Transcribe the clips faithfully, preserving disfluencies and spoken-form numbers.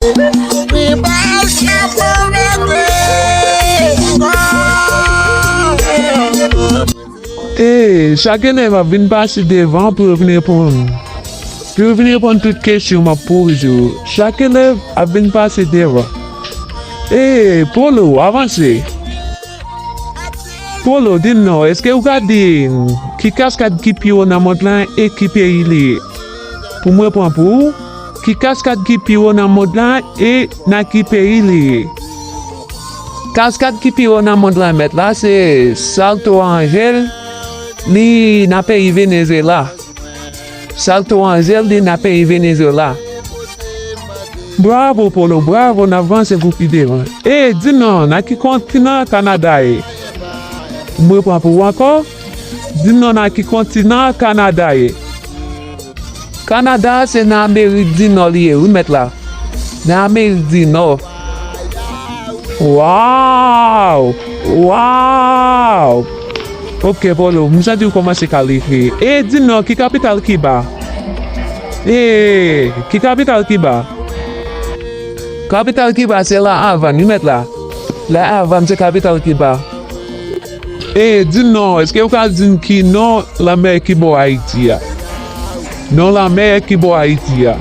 E, chak elèv ap vin pase devan pou yo vin reponn. Pou yo vin reponn tout kesyon m ap poze yo. Chak elèv ap vin pase devan. E, Polo, avanse. Polo, di m non, èske ou ka di m ki kaskad ki pi wo nan mond lan e ki peyi li ye? Pou mwen pran pou ou, ki kaskad ki pi wo nan mond lan e nan ki peyi li ye? Kaskad ki pi wo nan mond lan, mèt la, se Salto Ángel, li nan peyi Venezuela. Salto Ángel, li nan peyi Venezuela. Bravo, Polo, bravo, n ap vanse pou pi devan. E, di m non, nan ki kontinan Kanada ye? Mwen pran pou ou ankò. Di m non, nan ki kontinan Kanada ye? Kanada se nan Amerik di Nò li ye, wi, mèt la. Nan Amerik di Nò. Waw! Waw! Ok, Polo, m santi w kòmanse kalifye. E di m non, ki kapital Kiba? E, ki kapital Kiba? Kapital Kiba se La Avàn, wi, mèt la. La Avàn se kapital Kiba. E, di m non, èske ou ka di m ki non lanmè ki bò Ayiti a? Non lanmè ki bò Ayiti a.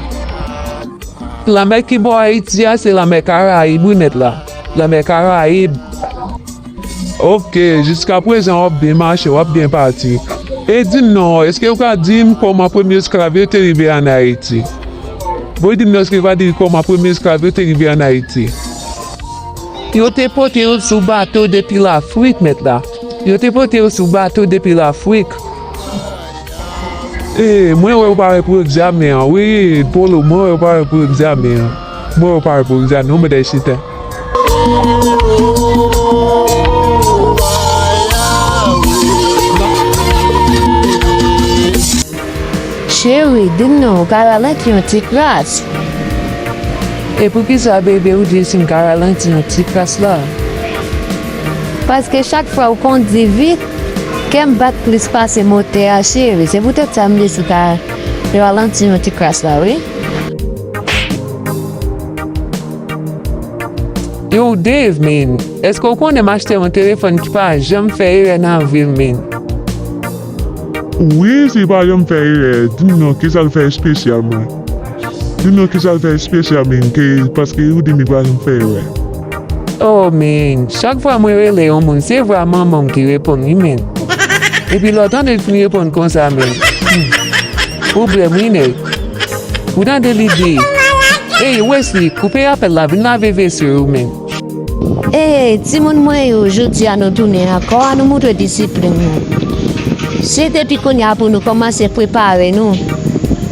Lanmè ki bò Ayiti a, se lanmè Karayib, wi, mèt la. Lanmè Karayib. Ok, jiskaprezan w ap byen mache, w ap byen pati. E di m non, èske ou ka di m kòman premye esklav yo te rive ann Ayiti? Bon, di m non, èske ou ka di m kòman premye esklav yo te rive ann Ayiti? Yo te pote yo sou bato depi Lafrik, mèt la. Yo te pote yo sou bato depi Lafrik. E, mwen wè ou pare pou egzamen an, wi, Polo, mwen wè ou pare pou egzamen an. Mwen wè ou pare pou egzamen an, ou mèt al chita. Cheri, di m non, ou ka ralanti yon ti kras? E poukisa, bebe, ou di si m ka ralanti yon ti kras la? Paske chak fwa ou kondi vit, kè m bat plis pase motè a, cheri. Se poutèt sa m di si w ka ralanti yon ti kras la, wi. Yo, Dave, men, èske w konnen m achte yon telefòn ki pa janm fè erè nan vi l, men? Wi, si pa janm fè erè, di m non, kisa l fè espesyalman? Di m non, kisa l fè espesyal, men, ke, paske ou di m li pa janm fè erè. Oh, men, chak fwa mwen rele yon moun, se vwa manman m ki reponn li, men. Epi lè w tande l fin reponn konsa, men. Hmm. Pwoblèm, wi, nèg. Ou tande li di, "Ey, Wesley, koupe apèl la, vin lave vese w, men." Ey, timoun mwen yo, jodi a nou tounen ankò, ann nou montre disiplin nou. Se depi kounye a pou nou kòmanse prepare nou,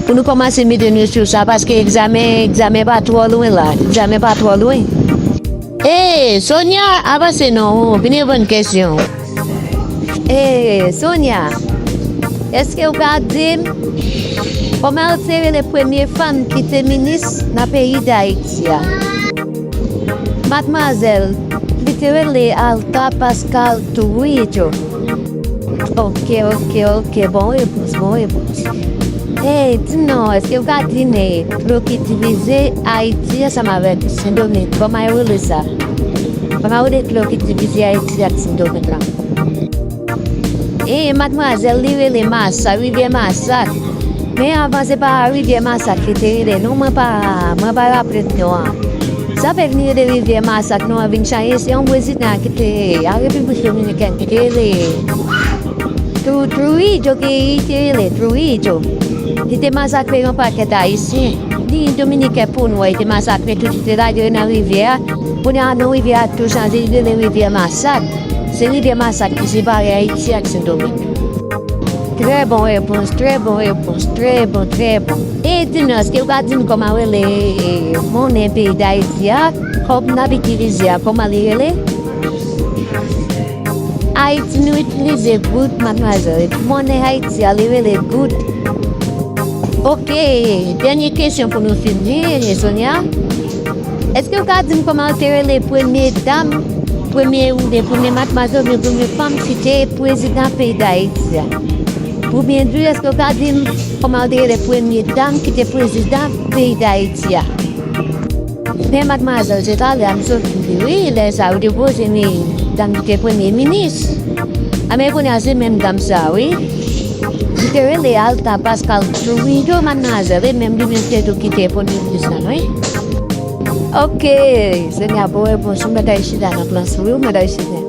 pou nou kòmanse mete nou sou sa, paske egzamen, egzamen pa twò lwen la, egzamen pa twò lwen. Ey, Sonia, avanse non, vin reponn kesyon. Ey, Sonia, èske w ka di m kòman l te rele premye fanm ki te minis nan peyi Dayiti a? Madmwazèl, li te rele Alta Pascal Trujillo. Ok, ok, ok, bon repons, bon repons. Ey, di m non, èske w ka di m dlo ki divize Ayiti ansanm avèk Sendomeng, kòman yo rele sa? Kòman yo rele dlo ki divize Ayiti ak Sendomeng la? E, madmwazèl, li rele Masak, rivyè Masak. Men avan, se pa rivyè Masak li te rele, non, mwen pa, mwen pa raple m non an. Sa fè vin rele rivyè Masak, non an vin chanje, se yon prezidan ki te, an Repiblik Dominikèn, ki te rele Tru-, Trujillo, ki te rele Trujillo. Li te masakre yon pakèt Ayisyen. Ni Dominiken pou nou, li te masakre tout, li te lage yo nan rivyè a. Kounye a, non rivyè a tou chanje, li rele rivyè Masak. Se rivyè Masak ki separe Ayiti ak Sendomeng. Trè bon repons, trè bon repons, trè bon, trè bon. E di m non, èske w ka di m kòman rele, e, monnen peyi Dayiti a, kòb n ap itilize a, kòman li rele? Ayiti, nou itilize goud, madmwazèl. Epi monnen Ayiti a, li rele goud. Ok, dènye kesyon pou nou fini, Sonia. Èske w ka di m kòman te rele premye dam, premye oubyen premye madmwazèl oubyen premye fanm ki te prezidan peyi Dayiti a? Pou byen di, èske w ka di m kòman te rele premye dam ki te prezidan peyi Dayiti a? Men madmwazèl, se talè a m sot di wi, lè sa yo te poze ni dam ki te premye minis. A men kounye a se menm dam sa wi. Li te rele Alta Pascal Trujillo, madmwazèl, e menm li menm te tou ki te premye minis la, wi. Ok, Senyè, bon repons, ou mèt al chita nan plan sou, wi, ou mèt al chita.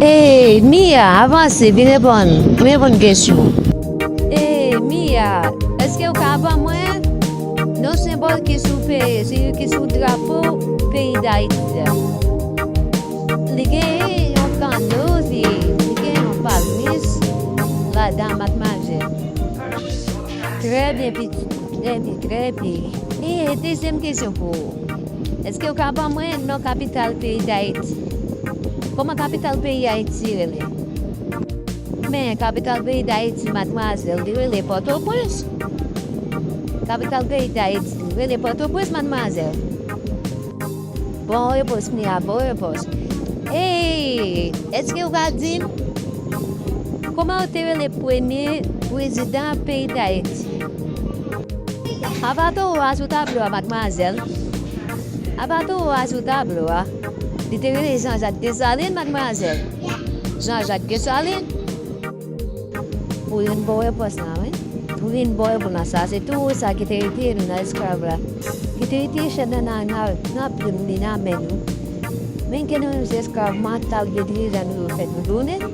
Ey, Mia, avanse, vin reponn, vin reponn kesyon. Ey, Mia, èske w ka ban mwen yon senbòl ki sou peyi, ki sou drapo peyi Dayiti a? Li genyen yon kanno, li, li genyen yon palmis ladan, madmwazèl. Trè byen, pitit. Trè byen, trè byen. E dezyèm kesyon pou ou. Èske w ka ban mwen non kapital peyi Dayiti? Kòman kapital peyi Ayiti rele? Men kapital peyi Dayiti, madmwazèl, li rele Pòtoprens. Kapital peyi Dayiti rele Pòtoprens, madmwazèl. Bon repons, Mia, bon repons. Ey, èske w ka di m kòman yo te rele premye prezidan peyi Dayiti? Apa towo a sou tablo a, madmwazèl. Apa towo a sou tablo a. Li te rele Jean Jacques Dessalines, madmwazèl. Jean Jacques Dessalines. Pou youn bon repons la, wi. Pou youn bon repons la, sa se towo sa ki te retire nou nan esklav la. Ki te retire chèn nan, nan, nan, nan pye nou, li nan men nou. Men gen nou esklav mantal, gen dirijan nou yo fè nou tounen.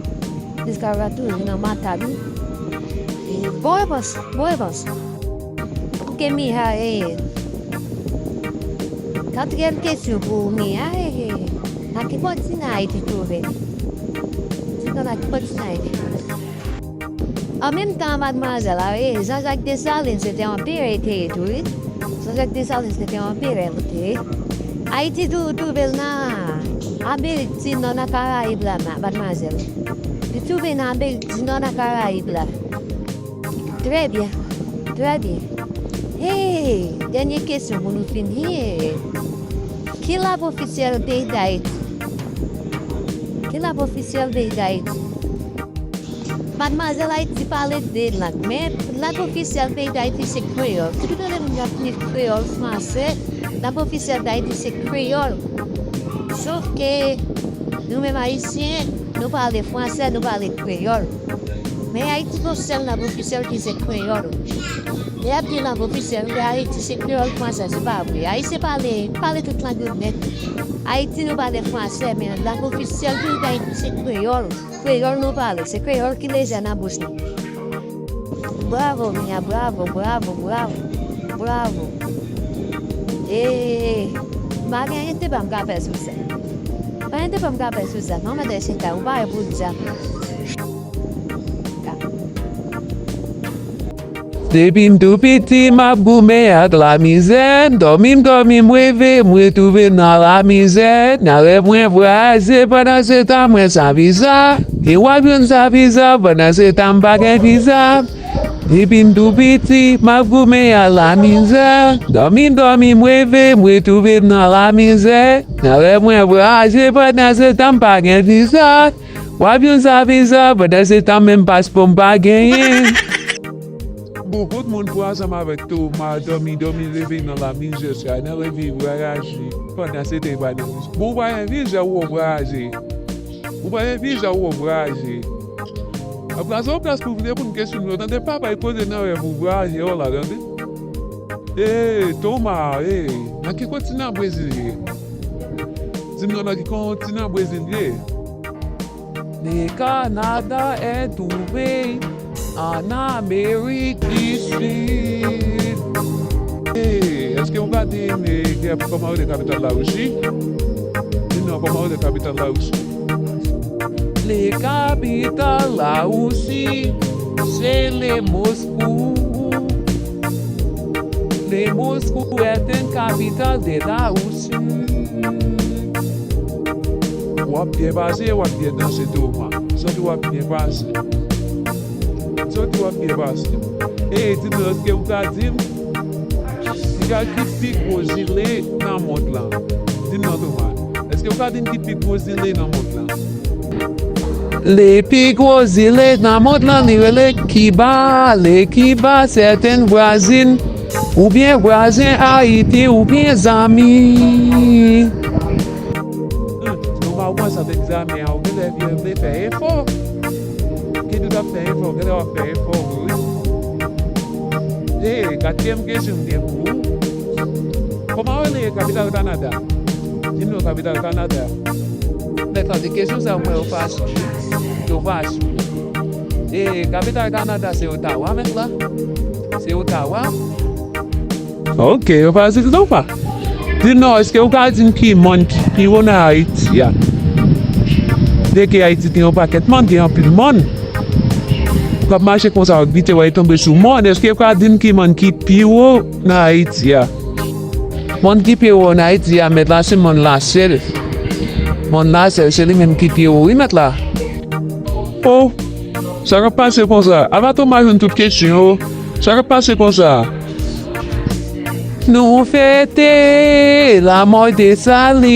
Esklav la toujou nan mantal nou. E bon repons, bon repons. Ok, Mia, e, katriyèm kesyon pou ou, Mia, e, nan ki kontinan Ayiti twouve? Di nou nan ki kontinan Ayiti twouve? An menm tan, madmwazèl, a, e, Jean Jacques Dessalines se te yon anperè li te ye tou, wi. Jean Jacques Dessalines se te yon anperè li te ye. Ayiti tou, twouve l nan Amerik di Nò, nan Karayib la, ma-, madmwazèl. Li twouve nan Amerik di Nò, nan Karayib la. Trè byen, trè byen. Hey, dènye kesyon pou nou fini. Ki lang ofisyèl peyi Dayiti? Ki lang ofisyèl peyi Dayiti? Madmwazèl, Ayiti pale de lang, men lang ofisyèl peyi Dayiti se kreyòl. Tout kote moun ap li kreyòl, franse, lang ofisyèl Dayiti se kreyòl. Sof ke nou menm Ayisyen, nou pale franse, nou pale kreyòl. Men Ayiti gon sèl lang ofisyèl ki se kreyòl. Lè y ap di lang ofisyèl de Ayiti se kreyòl, franse, se pa vre. Ayisyen pale, pale tout lang yo nèt. Ayiti nou pale franse, men lang ofisyèl peyi Dayiti se kreyòl. Kreyòl nou pale, se kreyòl ki lejè nan bouch nou. Bravo, Mia, bravo, bravo, bravo, bravo. E, m pa gen anyen de pa m ka fè sou sa. Pa gen de pa m ka fè sou sa. Manman de chita, ou pa gen pou di sa. Depi m tou piti, m ap goumen ak lamizè. Dòmi m dòmi, m reve, m retwouve m nan lamizè. Nan rèv mwen vwayaje, pandan se tan mwen san viza. Gen w ap jwenn sa viza, pandan se tan m pa gen viza. Depi m tou piti, m ap goumen ak lamizè. Dòmi m dòmi, m reve, m retwouve m nan lamizè. Nan rèv mwen vwayaje, pandan se tan m pa gen viza. W ap jwenn sa viza, pandan se tan menm paspò m pa genyen. Bon, kot moun pou ansanm avèk Toma, dòmi, dòmi, reve nan lamizè, sa, nan reve vwayaje, pandan se tan pa gen viza. Bon, ou pa gen viza, ou vwayaje. Ou pa gen viza, ou vwayaje. Ap gaze yon plas pou vle pou n kesyon nou, tande papa, e koze nan rèv ou vwayaje, yo la, tande. E, Toma, e, nan ki kontinan Brezil ye? Di m non, nan ki kontinan Brezil ye? Le Canada est trouvé en Amérique du Sud. E, èske ou ka di m, e, kè-, kòman rele kapital Larisi? Di m non, kòman rele kapital Larisi? Le kapital Larisi, se le Moskou. Le Moskou est une capitale de la Russie. W ap byen pase, w ap byen danse, Toma. Santi w ap byen pase. Santi w ap byen pase. E, di m, èske ou ka di m, ki, ki pi gwo zile nan mond lan? Di m non, Toma. Èske ou ka di m ki pi gwo zile nan mond lan? Le pi gwo zile nan mond lan, li rele Kiba. Le Kiba, c'est une voisine. Oubyen vwazen Ayiti, oubyen zanmi. Hmm, nou pa wè sa, egzamen an, ou genlè vle fè efò. Ki tout ap fè efò, genlè w ap fè efò vre wi. E, katriyèm kesyon m gen pou ou. Kòman w rele kapital Kanada? Di m non kapital Kanada. Mèt la, de kesyon sa mwen yo fasil. Yo fasil. E kapital Kanada se Ottawa, mèt la. Se Ottawa. Ok, yo fasil tou pa. Di m non, èske ou ka di m ki mòn ki pi wo nan Ayiti a? Deke Ayiti gen yon pakèt mòn, gen anpil mòn. Ou k ap mache konsa, ou bite, w al tonbe sou mòn. Èske ou ka di m ki mòn ki pi wo nan Ayiti a? Mòn ki pi wo nan Ayiti a, mèt la, se mòn Lasèl. Mòn Lasèl, se li menm ki pi wo, wi, mèt la. Oh, sa k ap pase konsa? Abato m a jwenn tout kesyon yo. Sa k ap pase konsa? Nou fete lanmò Desalin,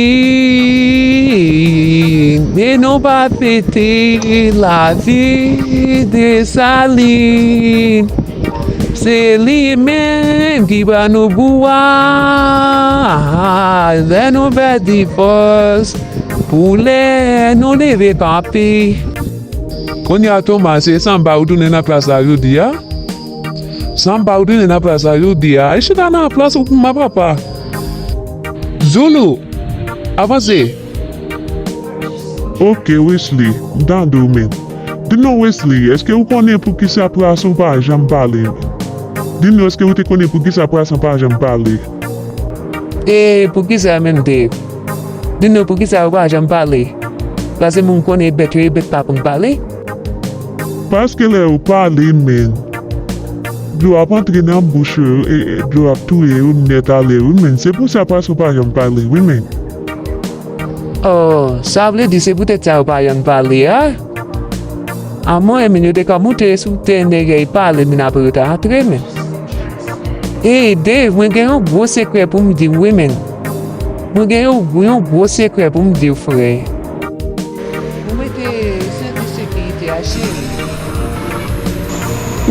men nou pa fete lavi Desalin. Se li menm ki ban nou pouvwa lè nou pèdi fòs, pou lè nou leve kanpe. Kounye a, Thomas, se sanba ou tounen nan plas la jodi a? Sanba ou tounen nan plas la jodi a? Al chita nan plas ou kouman, papa. Zulu, avanse. Ok, Wesley, m tande w, men. Di m non, Wesley, èske ou konnen poukisa plas ou pa janm pale? Di m non, èske ou te konnen poukisa plas ou pa janm pale? E poukisa menm, Dave? Di nou poukisa yo pa janm pale? Paske moun konnen bèt yo, e bèt pa konn pale. Paske lè yo pale, men, dlo ap antre nan bouch yo, e, e dlo ap touye yo nèt ale, wi, men. Se pou sa, paske yo pa janm pale, wi, men. Oh, sa vle di se poutèt sa yo pa janm pale a? A mwen, men yo te ka moute sou tè nèg yo pale, men apre yo ta antre, men. Ey, Dave, mwen gen yon gwo sekrè pou m di w, wi, men. Mwen gen yon, yon gwo sekrè pou m di w, frè. Ou mete senti sekirite a, cheri?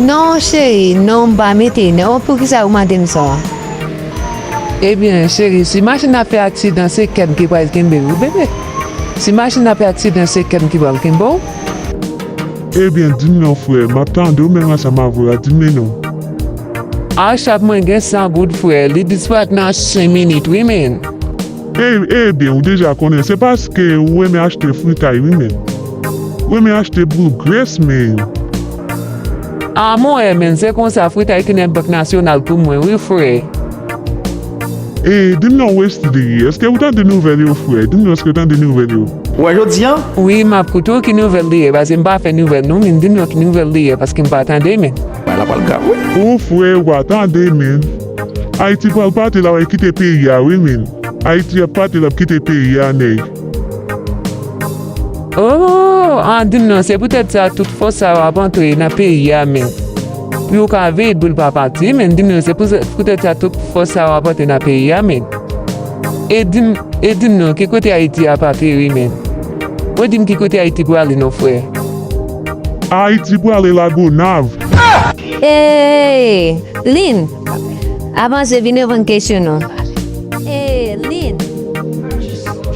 Non, cheri, non, m pa mete, non. Poukisa ou mande m sa? Ebyen, cheri, si machin nan fè aksidan, se kè m ki pral kenbe w, bebe. Si machin nan fè aksidan, se kè m ki pral kenbe w. Ebyen, di m non, frè, m ap tande w menm ansanm avè w a, di m li non. Achat mwen gen san goud, frè, li disparèt nan senk minit, wi, men. E, ebyen, ou deja konnen, se paske ou renmen achte fritay, wi, men. Ou renmen achte boul grès, men. A mwen, men, se konsa, fritay tounen bank nasyonal pou mwen, wi, frè. E, di m non, Wesley, èske ou tande nouvèl yo, frè? Di m non, èske ou tande nouvèl yo? Ou wè jodi a? Wi, m ap koute w, ki nouvèl li ye, paske m pa fè nouvèl non, men di m non ki nouvèl li ye, paske m pa tande, men. Bagay la pral grav, wi. O, frè, ou pa tande, men. Ayiti pral pati, l ap kite peyi a, wi, men. Ayiti ap pati, l ap kite peyi a, nèg. Oh, an di m non, se poutèt sa tout fòs sa yo ap antre nan peyi a, men. Pou yo ka veye dlo l pa pati, men di m non, se pou, poutèt sa tout fòs sa yo ap antre nan peyi a, men. E di m, e di m non, ki kote Ayiti ap ateri, men? Ou di m ki kote Ayiti prale non, frè? Ayiti prale Lagonav. Ey, Lin, avanse, vin reponn kesyon nou. Ey, Lin,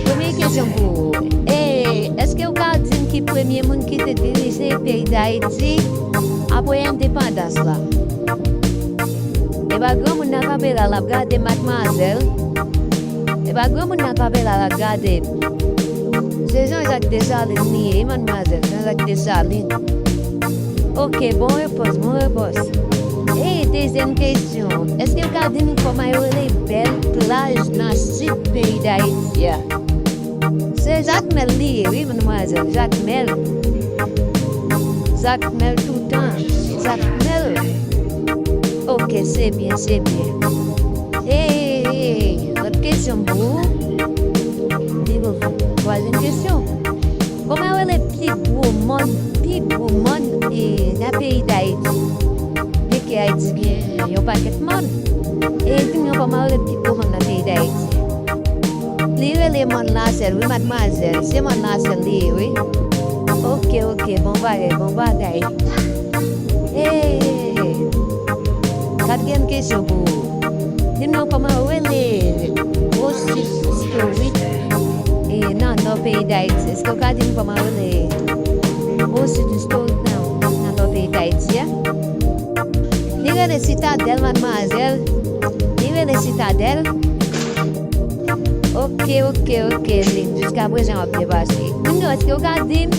premye kesyon pou ou. Ey, èske ou ka di m ki premye moun ki te dirije peyi Dayiti apre endepandans la? E pa granmoun nan kanpe la, l ap gade madmwazèl. E pa granmoun nan kanpe la, l ap gade. Se Jean Jacques Dessalines li ye, wi, madmwazèl, Jean Jacques Dessalines. Ok, bon repons, bon repons. E dezyèm kesyon, èske w ka di m kòman yo rele bèl plaj nan sid peyi Dayiti a? Se Jakmèl li ye, wi, madmwazèl, Jakmèl. Jakmèl toutan, Jakmèl. Ok, se byen, se byen. E, e, e, lòt kesyon pou ou. Li pou fè twazyèm kesyon. Kòman yo rele pi gwo mòn, pi gwo mòn, e, nan peyi Dayiti? Byenke Ayiti gen yon pakèt mòn. E di m non kòman yo rele pi gwo mòn nan peyi Dayiti? Li rele mòn Lasèl, wi, madmwazèl. Se mòn Lasèl li ye, wi. Ok, ok, bon bagay, bon bagay. E, katriyèm kesyon pou ou. Di m non, kòman yo rele gwo sit istorik e nan nò peyi Dayiti? Èske w ka di m kòman yo rele gwo sit istorik nan, nan nò peyi Dayiti a? Li rele Sitadèl, madmwazèl. Li rele Sitadèl. Ok, ok, ok, li, jiskaprezan w ap byen pase. Di m non, èske w ka di m,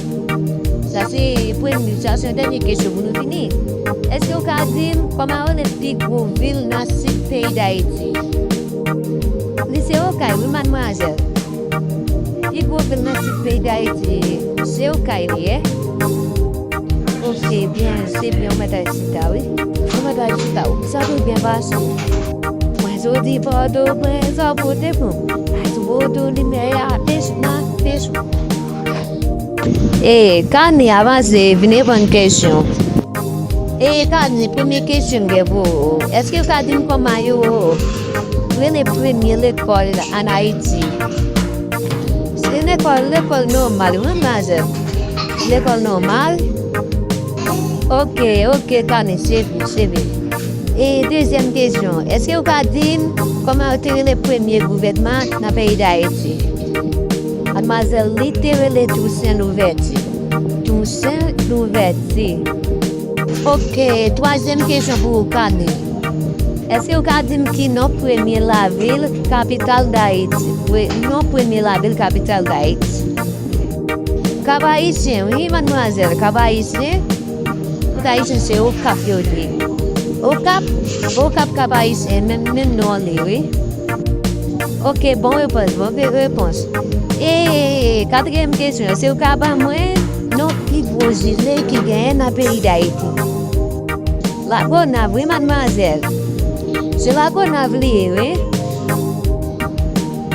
sa se premye, sa se yon dènye kesyon pou nou fini. Èske w ka di m kòman yo rele pi gwo vil nan sid peyi Dayiti? Li se Okay, wi, madmwazèl. Pi gwo vil nan sid peyi Dayiti, se Okay li ye. Ok, byen, se byen, ou mèt al chita, wi. Ou mèt al chita, wi. Sa pou byen pase. Mwen soti Pòtoprens, sa w pote pou m? Ay, sou poto limyè a, pech nan, pech. E, Kani, avanse, vin reponn kesyon. E, Kani, premye kesyon m gen pou ou. Èske w ka di m kòman yo rele premye lekòl ann Ayiti? Se lekòl, lekòl nòmal, wi, madmwazèl. Lekòl nòmal. Ok, ok, Kani, se vre, se vre. E dezyèm kesyon, èske w ka di m kòman yo te rele premye gouvènman nan peyi Dayiti? Madmwazèl, li te rele Tousen Louvèti. Tousen Louvèti. Ok, twazyèm kesyon pou ou, Kani. Èske w ka di m ki non premye lavil kapital Dayiti? Pre-, non premye lavil kapital Dayiti. Kap Ayisyen, wi, madmwazèl, Kap Ayisyen. Tout Ayisyen se Okap yo di. Okap, Okap, Kap Ayisyen, menm, menm non li, wi. Ok, bon repons, bon pe-, repons. E katriyèm kesyon, èske w ka ban mwen non pi gwo zile ki genyen nan peyi Dayiti? Lagonav, wi, madmwazèl. Se Lagonav li ye, wi.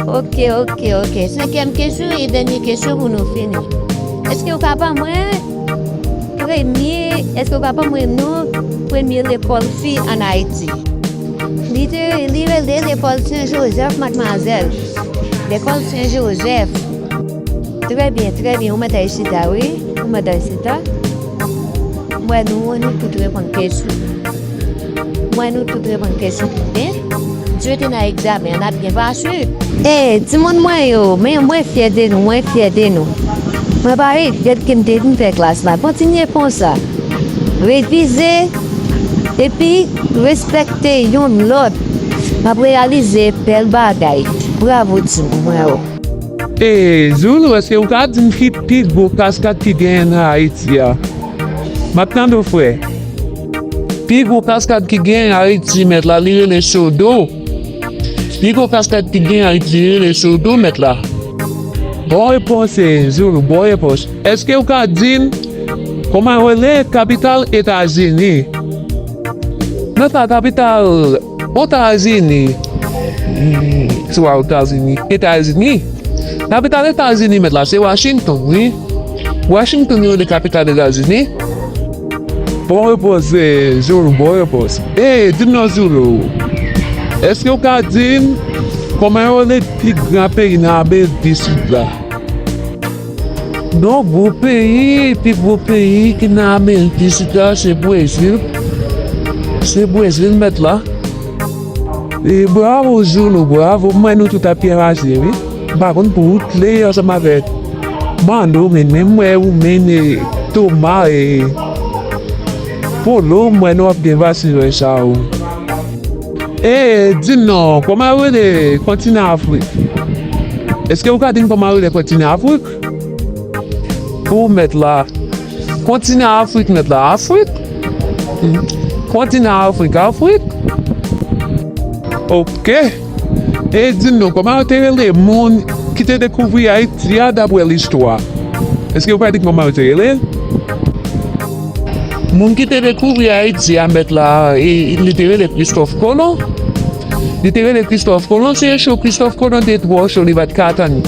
Ok, ok, ok. Senkyèm kesyon e dènye kesyon pou nou fini. Èske w ka ban mwen premye, èske w ka ban mwen non premye lekòl fi ann Ayiti? Li te, li rele lekòl Sen Jozèf, madmwazèl. Lekòl Sen Jozèf. Trè byen, trè byen. Ou mèt al chita, wi. Ou mèt al chita. M wè nou, nou tout reponn kesyon. M wè nou tout reponn kesyon byen. Dye te nan egzamen an, n ap byen pase. E, timoun mwen yo, men mwen fyè de nou, mwen fyè de nou. Mwen pa regrèt ke m te vin fè klas la. Kontinye konsa. Revize, epi respekte youn lòt. N ap reyalize bèl bagay. Bravo, timoun mwen yo. E, Zoulou, èske ou ka di m ki pi gwo kaskad ki genyen nan Ayiti a? M ap tande w, frè. Pi gwo kaskad ki genyen Ayiti, mèt la, li rele Sodo. Pi gwo kaskad ki genyen Ayiti, li rele Sodo, mèt la. Bon repons, e, Zoulou, bon repons. Èske ou ka di m kòman yo rele kapital Etazini? Mèt la, kapital Otazini. Hmm, se pa Otazini, Etazini. Kapital Etazini, mèt la, se Washington, wi. Washington yo rele kapital Etazini. Bon repons, e, Zoulou, bon repons. E, di m non, Zoulou. Èske ou ka di m kòman yo rele pi gran peyi nan Amerik di Sid la? Non, gwo peyi, pi gwo peyi ki nan Amerik di Sid la, se Brezil. Se Brezil, mèt la. E bravo, Zoulou, bravo. M wè nou tout ap byen pase, wi. M pa konn pou ou, Tley ansanm avèk Mando, men, men m wè ou, men, e, Toma, e, Polo, m wè nou ap byen pase, wè sa, wi. E, di m non, kòman yo rele kontinan Afrik? Èske ou ka di m kòman yo rele kontinan Afrik? Pou mèt la. Kontinan Afrik, mèt la. Afrik? Kontinan Afrik, Afrik? Ok. E di m non, kòman yo te rele moun ki te dekouvri Ayiti a dapre listwa? Èske ou pa di kòman yo te rele? Moun ki te dekouvri Ayiti a, mèt la, e, li te rele Kristòf Kolon. Li te rele Kristòf Kolon, se cho Kristòf Kolon te twò cho, li pa t ka tann.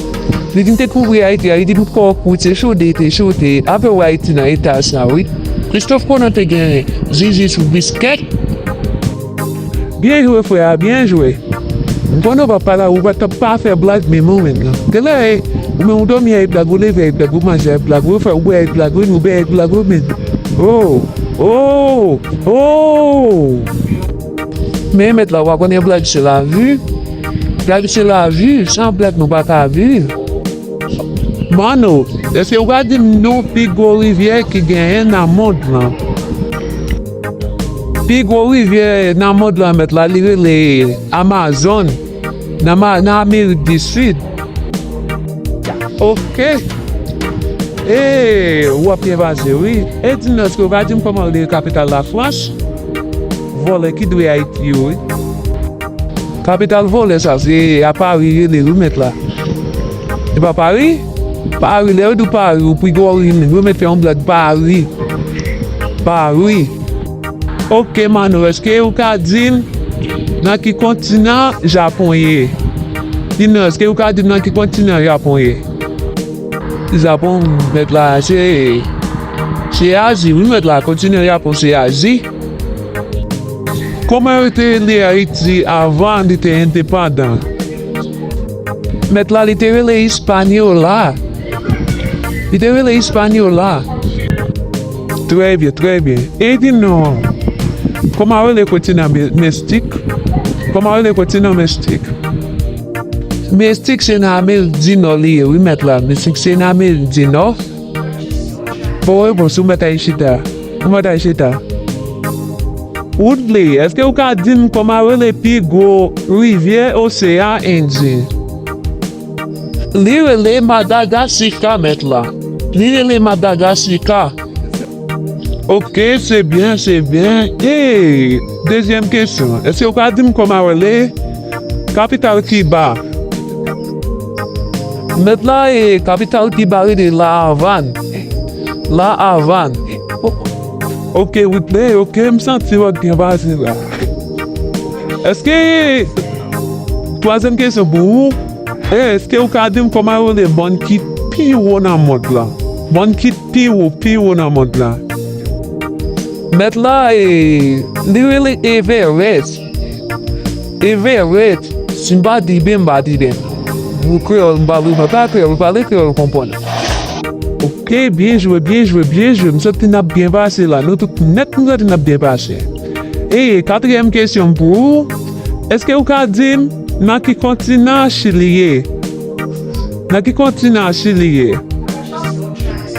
Li vin dekouvri Ayiti a, li di m kòk wout, se chode, te chode. Avè w Ayiti nan eta sa, wi. Kristòf Kolon te gen zizi sou biskèt. Byen jwe, frè a, byen jwe. M konnen w pa pale, ou pa t ap pa fè blag, men mwen menm nan. Genlè, e, ou menm ou dòmi avèk blag, ou leve avèk blag, ou manje avèk blag, ou fè, ou bwè avèk blag, ou bwè avèk blag, ou menm. Oh! Oh! Oh! Men mèt la, w pa konnen blag se lavi. Blag se lavi, san blag nou pa ka viv. Mano, èske ou ka di m non pi gwo rivyè ki genyen nan mond lan? Pi gwo rivyè nan mond lan, mèt la, li rele Amazon, nan ma-, nan Amerik di Sid. Oke. E, w ap byen pase, wi. E di m non, èske ou ka di m kòman rele kapital Lafrans? Vòlè ki dwe Ayiti yo, wi. Kapital vòlè sa, se a Pari rele, wi, mèt la. E pa Pari? Pari, lè yo di w Pari, ou pi gwo ri, ou mèt fè yon blag Pari. Pari. Oke, Mano, èske ou ka di m nan ki kontinan Japon ye? Di non, èske ou ka di m nan ki kontinan Japon ye? Japon, mèt la, se, se Azi, wi, mèt la, kontinan Japon, se Azi. Kòman yo te rele Ayiti avan li te endepandan? Mèt la, li te rele Hispaniola. Li te rele Hispaniola. Trè byen, trè byen. E di non, kòman rele kontinan Me-, Mestik? Kòman rele kontinan Mestik? Mestik se nan Amerik di Nò li ye, wi, mèt la. Mestik se nan Amerik di Nò. Bon, wi, bon, si w mèt al chita. Ou mèt al chita. Woodley, èske ou ka di m kòman rele pi gwo rivyè oseyan Endyen? Li rele Madagasika, mèt la. Li rele Madagasika. Oke, se byen, se byen. E, dezyèm kesyon. Èske ou ka di m kòman rele kapital Kiba? Mèt la, e, kapital Kiba rele La Avàn. La Avàn. O-, oke, Woodley, oke, m santi w ap byen pase la. Èske, twazyèm kesyon pou ou, e, èske ou ka di m kòman yo rele mòn ki pi wo nan mond lan? Mòn ki pi wo, pi wo nan mond lan. Mèt la, e, li rele Everest. Everest, si m pa di byen, m pa di byen. Pou kreyòl, m pa, m pa kreyòl, pale kreyòl, konprann. Oke, byen jwe, byen jwe, byen jwe. M santi n ap byen pase la. Nou tout nèt, m santi n ap byen pase. E, katriyèm kesyon m pou ou. Èske ou ka di m nan ki kontinan Chili ye? Nan ki kontinan Chili ye?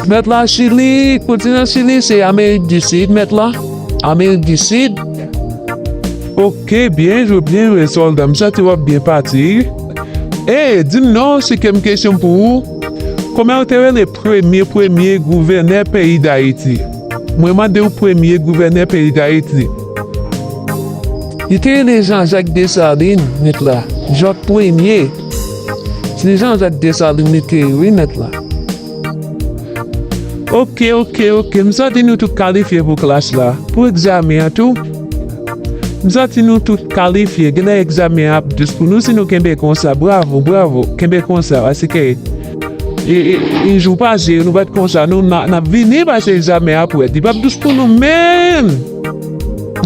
Mèt la, Chili, kontinan Chili se Amerik di Sid, mèt la. Amerik di Sid. Oke, byen jwe, byen jwe, sòlda. M santi w ap byen pati. E, di m non, sizyèm kesyon pou ou. Kòman yo te rele premye, premye gouvènè peyi Dayiti? Mwen mande w premye gouvènè peyi Dayiti. Li te rele Jean Jacques Dessalines, mèt la. Jòt premye. Se Jean Jacques Dessalines li te ye, wi, mèt la. Oke, oke, oke. M santi nou tout kalifye pou klas la. Pou egzamen an tou. M santi nou tout kalifye. Genlè egzamen an ap dous pou nou si nou kenbe konsa. Bravo, bravo. Kenbe konsa. Paske e, e, e, jou pase, nou pa t konsa. Nou, n a, n ap vini pase egzamen an ap wè. Li p ap dous pou nou menm.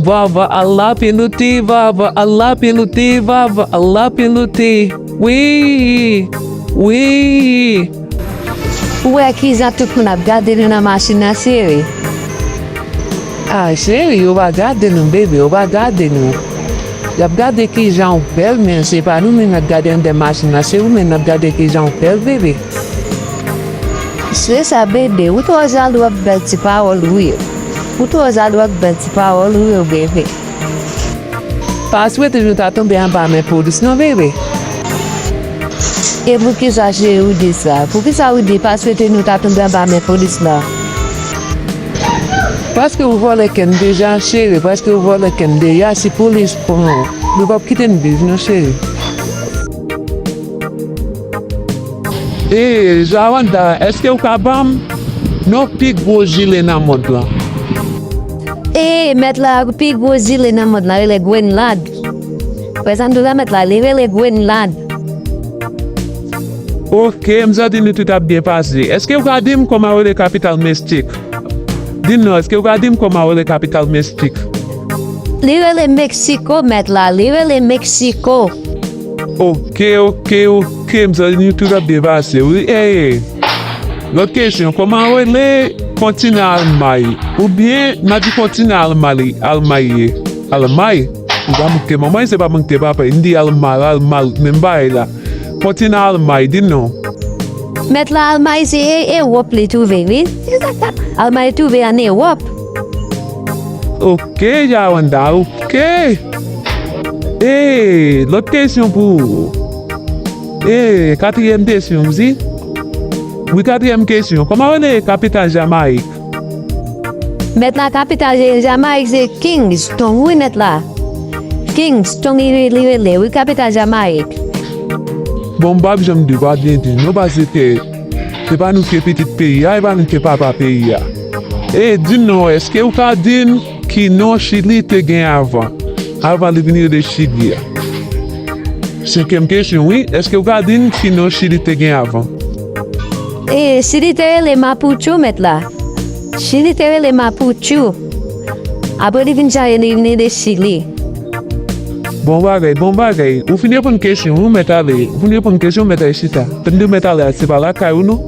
Vava al la pilote, vava al la pilote, vava al la pilote. Wi, wi. Ou wè kijan tout moun ap gade nou nan machin nan, cheri? Ah, cheri, yo pa gade nou, bebe, yo pa gade nou. Y ap gade kijan w bèl, men se pa nou menm y ap gade anndan machin nan, se ou menm y ap gade kijan w bèl, bebe. Se sa, bebe, ou twò jalou ak bèl ti pawòl ou yo. Ou twò jalou ak bèl ti pawòl ou yo, bebe. Pa swete nou ta tonbe anba men polis non, bebe. E poukisa cheri ou di sa? Poukisa ou di pa swete nou ta tonbe anba men polis la? Paske ou vòlè kè m deja, cheri, paske ou vòlè kè m deja, si polis pran w, nou p ap kite n viv non, cheri. E, Jawanda, èske ou ka ban m non pi gwo zile nan mond lan? E, mèt la, pi gwo zile nan mond lan rele Grenland. Wè sa m di w la, mèt la, li rele Grenland. Oke, m santi nou tout ap byen pase. Èske ou ka di m kòman yo rele kapital Mestik? Di m non, èske ou ka di m kòman yo rele kapital Mestik? Li rele Meksiko, mèt la, li rele Meksiko. Oke, oke, oke, m santi nou tout ap byen pase, wi. Ey, lòt kesyon, kòman yo rele kontinan Almay? Oubyen, n a di kontinan Almay, Almay ye. Almay? Li pa manke manman, se pa manke papa. Li di Alma, Alma, menm bagay la. Fòtina Alma, di non. Mèt la, Alma se e-, Ewòp li twouve, wi. Se sa k ap, Alma twouve ann Ewòp. Ok, Jawanda, ok. E, lòt kesyon pou ou. E, katriyèm kesyon, wi. Wi, katriyèm kesyon. Kòman rele kapital Jamayik? Mèt la, kapital Jamayik se Kingston, wi, mèt la. Kingston, li, li rele, wi, kapital Jamayik. Bon, m p ap janm di, pa byen di, non, paske se pa nou ki pitit peyi a, e pa nou ki papa peyi a. E, di m non, èske ou ka di m ki non Chili te gen avan, avan li vin rele Chili a? Senkyèm kesyon, wi. Èske ou ka di m ki non Chili te gen avan? E, Chili te rele Mapucho, mèt la. Chili te rele Mapucho. Apre li vin chanje, li vin rele Chili. Bon bagay, bon bagay. Ou fin reponn kesyon, ou mèt ale. Ou fin reponn kesyon, ou mèt ale chita. Tann di mèt ale, se pa lakay ou, non?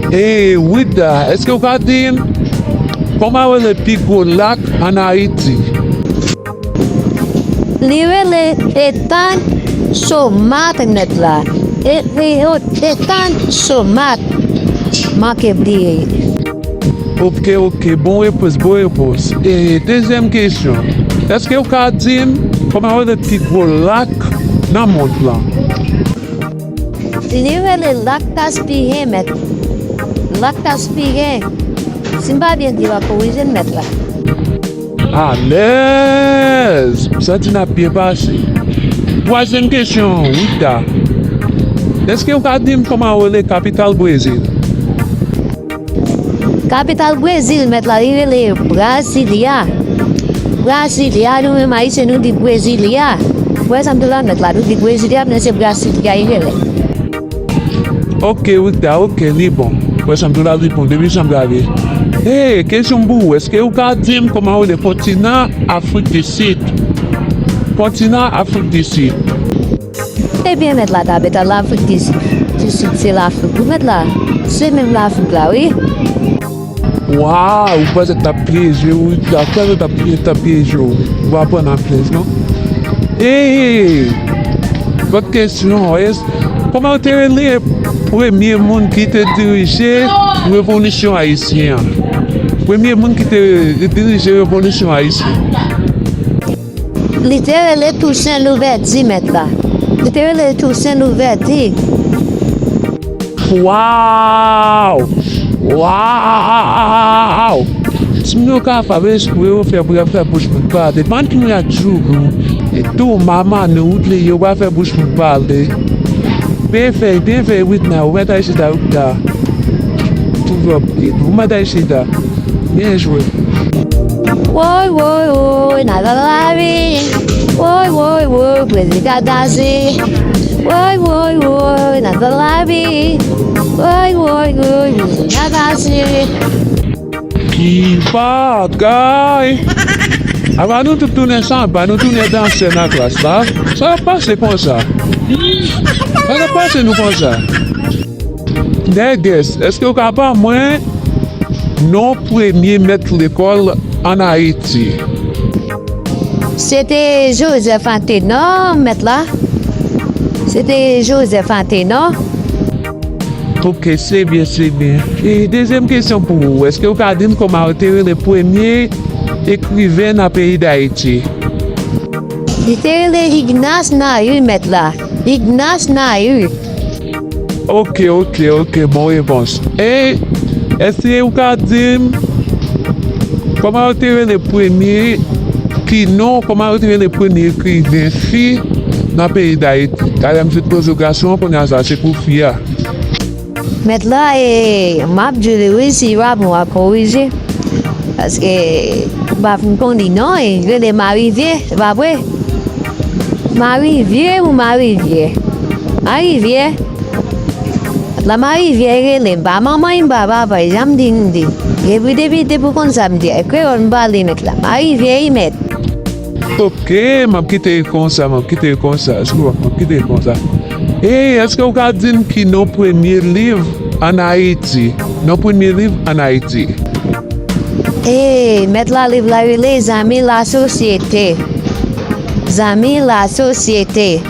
E, Wida, èske ou ka di m kòman yo rele pi gwo lak ann Ayiti? Li rele Etan Somat, mèt la. E, e, o, Etan Somat. Manke bliye. Ok, ok, bon repons, bon repons. E, dezyèm kesyon. Èske ou ka di m kòman yo rele pi gwo lak nan mond lan? Li rele Lak Kaspiyen, mèt. Lak Kaspiyen. Si m pa byen di, w a korije m, mèt la. Alèz! M santi n ap byen pase. Twazyèm kesyon, Wida. Èske ou ka di m kòman yo rele kapital Brezil? Kapital Brezil, mèt la, li rele Brasilia. Brasilia, nou menm Ayisyen, nou di Brezilia. Ou wè sa m di w la, mèt la, nou di Brezilia, men se Brasilia, li rele. Ok, Wida, ok, li bon. Ou wè sa m di w la, li bon, depi jan m gade. Hey, kesyon m pou ou, èske ou ka di m kòman yo rele kontinan Afrik di Sid? Kontinan Afrik di Sid. Ebyen, mèt la, kapital Lafrik di Sid, di Sid, se Lafrik, wi, mèt la. Se menm Lafrik la, wi. Waw, ou panse t ap pyeje w, wi, ou panse t ap pye-, t ap pyeje w. Ou pa pran nan pyèj, non. Hey, lòt kesyon, es-, kòman yo te rele premye moun ki te dirije revolisyon ayisyen an? Premye moun ki te dirije revolisyon ayisyen. Li te rele Tousen Louvèti, mèt la. Li te rele Tousen Louvèti. Waw! Waw! Timoun yo ka fè espre yo fè pou y ap fè bouch moun pale. Ban timoun yo djougo. E tou, manman nou, ou te yo pa fè bouch moun pale. Byen fè, byen fè, Witna. Ou mèt al chita, Witna. Ou mèt al chita. Byen jwe. Woy, woy, woy, n a nan lavi. Woy, woy, woy, prezi katasi. Woy, woy, woy, n a nan lavi. Woy, woy, woy, prezi katasi. Ki bagay! Apa nou tout tounen sanba, nou tounen dansè nan klas la? Sa ap pase konsa? Sa ap pase nou konsa? Nègès, èske w ka ban mwen non premye mèt lekòl ann Ayiti? Se te Joseph Antenor, mèt la. Se te Joseph Antenor. Ok, se byen, se byen. E dezyèm kesyon pou ou, èske w ka di m kòman yo te rele premye ekriven nan peyi Dayiti? Li te rele Ignace Nayu, mèt la. Ignace Nayu. Ok, ok, ok, bon repons. E èske ou ka di m kòman yo te rele premye, ki non, kòman yo te rele premye ekriven fi nan peyi Dayiti? Talè m te poze w gason, kounye a sa se pou fi a. Mèt la, e, m ap di li wi, si pa bon, w a korije. Paske m pa fin konn li non, e, rele Marivye, se pa vre? Marivye ou Marivye? Marivye. La Marivye rele m, pa manman m, pa papa, jan m di m di. Epi depi, depi w konn sa m di, e kreyòl m pale mèt la. Marivye wi mèt. Ok, m ap kite l konsa, m ap kite l konsa, m ap kite l konsa. E, èske w ka di m ki non premye liv ann Ayiti? Non premye liv ann Ayiti. E, mèt la, liv la rele Les Amis la Société. Zanmi lasosyete.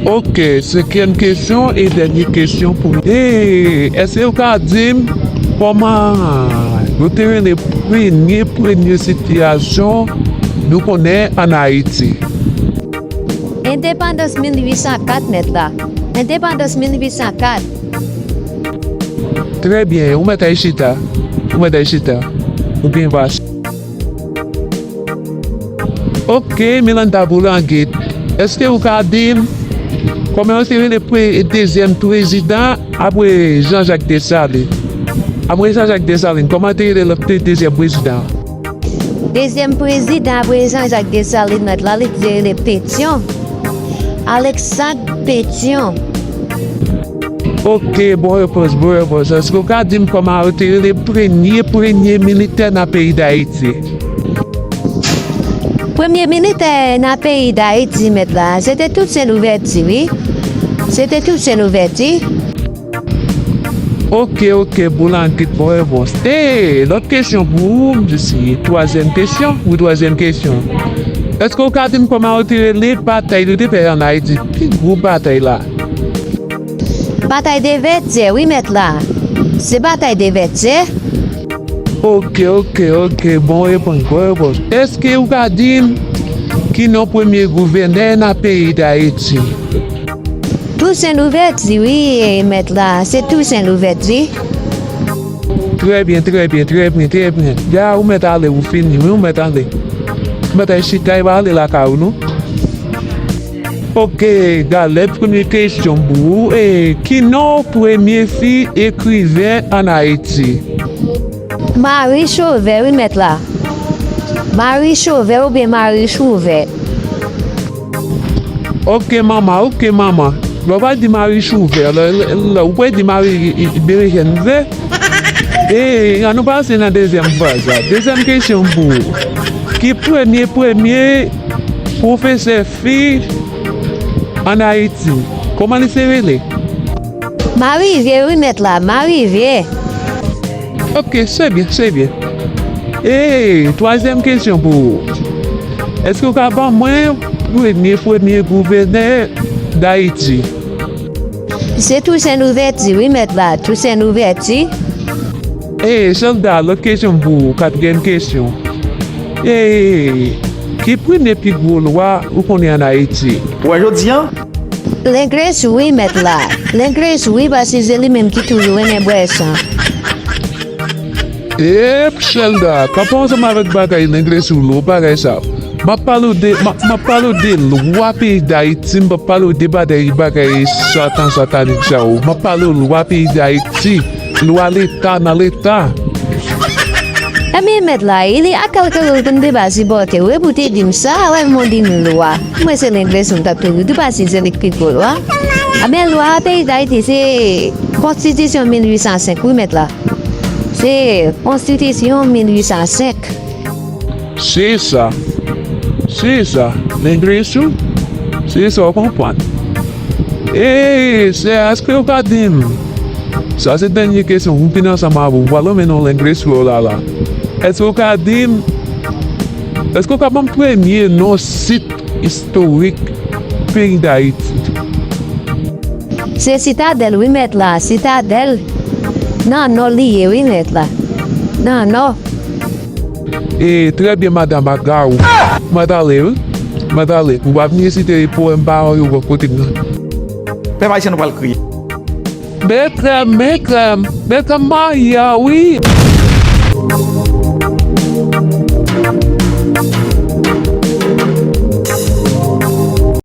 Ok, senkyèm kesyon e dènye kesyon pou nou. E, èske ou ka di m kòman yo te rele premye, premye sitiyasyon nou konnen ann Ayiti? Endepandans mil uit san kat, mèt la. Endepandans mil uit san kat. Trè byen, ou mèt al chita. Ou mèt al chita. Ou gen vas. Ok, Milanda Boulanger, èske ou ka di m kòman yo te rele pre-, dezyèm prezidan apre Jean-Jacques Dessalines? Apre Jean-Jacques Dessalines, kòman te rele lòt te-, dezyèm prezidan? Dezyèm prezidan apre Jean-Jacques Dessalines, mèt la, li te rele Pétion. Alexandre Pétion. Ok, bon repons, bon repons. Èske ou ka di m kòman yo te rele premye, premye militè nan peyi Dayiti? Premye militè nan peyi Dayiti, mèt la, se te Toussaint Louverture, wi. Se te Toussaint Louverture. Ok, ok, Boulanger, bon repons. E, lòt kesyon pou ou, m di se twazyèm kesyon, wi, twazyèm kesyon. Èske ou ka di m kòman yo te rele batay yo te fè ann Ayiti? Pi gwo batay la. Batay de Vètyè, wi, mèt la. Se batay de Vètyè. Ok, ok, ok, bon repons, bon repons. Èske ou ka di m ki non premye gouvènè nan peyi Dayiti? Toussaint Louverture, wi, e, mèt la. Se Toussaint Louverture. Trè byen, trè byen, trè byen, trè byen. Ya, ou mèt ale, ou fini, wi, ou mèt ale. Ou mèt al chita, e pa ale lakay ou, non. Ok, Galèt, premye kesyon pou ou. E, ki non premye fi ekriven ann Ayiti? Marie Chauvet, wi, mèt la. Marie Chauvet oubyen Marie Chouvet. Ok, manman, ok, manman. Lè w pa di Marie Chouvet, lè, lè, lè, ou pral di Marie, i, i, Berejèn vre. E, ann nou pase nan dezyèm faz la. Dezyèm kesyon pou ou. Ki premye, premye pwofesè fi ann Ayiti? Kòman li se rele? Marie Vieux, wi, mèt la, Marie Vieux. Ok, se byen, se byen. E, twazyèm kesyon pou ou. Èske ou ka ban mwen premye, premye gouvènè Dayiti? Se Toussaint Louverture, wi, mèt la, Toussaint Louverture. E, sòlda, lòt kesyon pou ou, katriyèm kesyon. E, ki premye pi gwo lwa ou konnen ann Ayiti? Pou wè jodi a? Lenglesou, wi, mèt la. Lenglesou, wi, paske se li menm ki toujou renmen bwè san. Ep, sòlda, pa pran ansanm avèk bagay Lenglesou lou, bagay sa. M ap pale w de, m ap, m ap pale w de lwa peyi Dayiti, m p ap pale w de bagay, bagay satan, satanik sa yo. M ap pale w lwa peyi Dayiti, lwa leta nan leta. Ebyen, mèt la, e li ak kalkile pou n te pa sipòte w, epi w te di m sa, wè, m di m lwa. Mwen, se Lenglesou m t ap toujou di, paske se li k pi gwo lwa. Ebyen, lwa peyi Dayiti, se konstitisyon mil uit san senk, wi, mèt la. Se konstitisyon mil uit san senk. Se sa. Se sa. Lenglesou. Se sa, w konprann. E, sè, èske w ka di m? Sa se dènye kesyon pou m fini ansanm avè w. Ou pral renmen non Lenglesou yo la la. Èske w ka di m? Èske w ka ban m premye non sit istorik peyi Dayiti? Se Sitadèl, wi, mèt la. Sitadèl. Nan nò li ye, wi, mèt la. Nan nò. E, trè byen, madanm Agawou. Mwen t ale, wi. Mwen t ale. Ou pa vin resite powèm paran yo bò kote m nan. Pèp ayisyen, nou pral kriye. Mèt krèm, mèt krèm, mèt krèm Maya, wi.